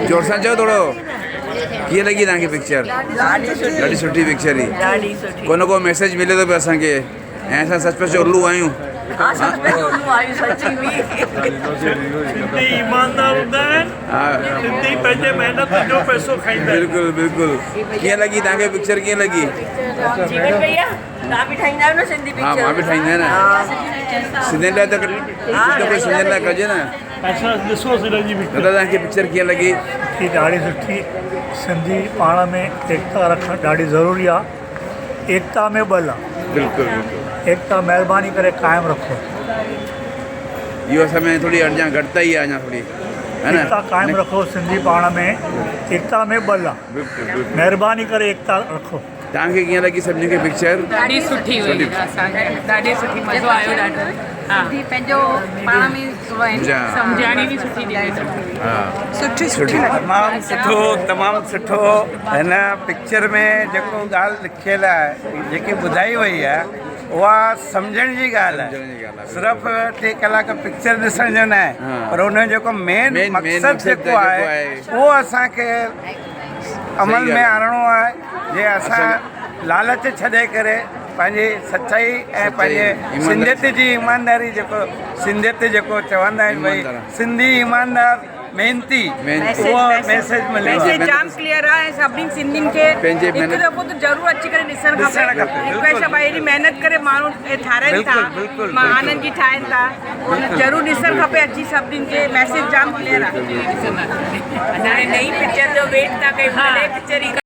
زور سان چئو ٿورو ڪيئن لڳي توهان کي پڪچر؟ ڏاڍي سٺي پڪچر هئي. ڪو نه ڪو ميسيج ملي ٿو پيو اسان کي ۽ اسان سچ پچ الو آهيون. سنڌي ايماندار هوندا آهن سنڌي پنهنجي محنت جو پئسو کائيندا آهن. بلڪل بلڪل ڪيئن لڳي توهان کي پڪچر ڪيئن لڳي؟ ها مان به ٺاهيندو آهيان نه سنڌين لاء ته ڪجهه نه ڪجهه سنڌين لاء ڪجي نه. اسان ڏسوس هن جي پڪچر. دادا توهان کي پڪچر ڪيئن لڳي؟ سٺي ڏاڍي سٺي سنڌي پاڻ ۾ ايڪتا رکڻ ڏاڍي ضروري آ ايڪتا ۾ ٻل آ بلڪل بلڪل ايڪتا مهرباني ڪري قائم رکو. اهو اسان ۾ ٿوري اڃا گهٽتائي آ اڃا ٿوري ها نه ايڪتا قائم رکو سنڌي پاڻ ۾ ايڪتا ۾ ٻل آ بلڪل بلڪل مهرباني ڪري ايڪتا رکو. توهان کي ڪيئن لڳي سڀني کي پڪچر؟ ڏاڍي سٺي هئي اسان کي ڏاڍي سٺي مزو آيو ڏاڍو ها سنڌي پنهنجو پاڻ ۾ سمجهاڻي به سٺي ڏني سٺي سٺي تمام سٺو تمام سٺو هن پڪچر ۾ جيڪو ڳالهه لکيل آهي جيڪي ٻڌائي وئي آهي اها سمجهڻ جي ڳالهه آهي صرف ٽي ڪلاڪ پڪچر ڏسڻ جو نه آهي پر ان جو جيڪو مين مقصد جيڪو آهي اهو اسان کي عمل ۾ آڻڻو آهي جي اسان لالچ ڇڏي ڪري پنهنجي سچائي ۽ پنهنجي سنڌيت جي ايمانداري جيڪو سنڌيت جيڪو چوندا آهن ڀئي سنڌي ايماندار محنتي اهو ميسيج مليو آهي. ميسيج جام ڪليئر آهي ۽ سڀني سنڌين کي هڪ دفعو ته ضرور اچي ڪري ڏسڻ کپي رڪويسٽ آهي ڀائي ايڏي محنت ڪري ماڻهو ٺاراهن ٿا مهانن جي ٺاهن ٿا ضرور ڏسڻ کپي اچي سڀني کي ميسيج جام ڪليئر آهي. اسان هاڻي نئين پڪچر جو ويٽ ٿا ڪيون ڪڏهن پڪچر ايندي.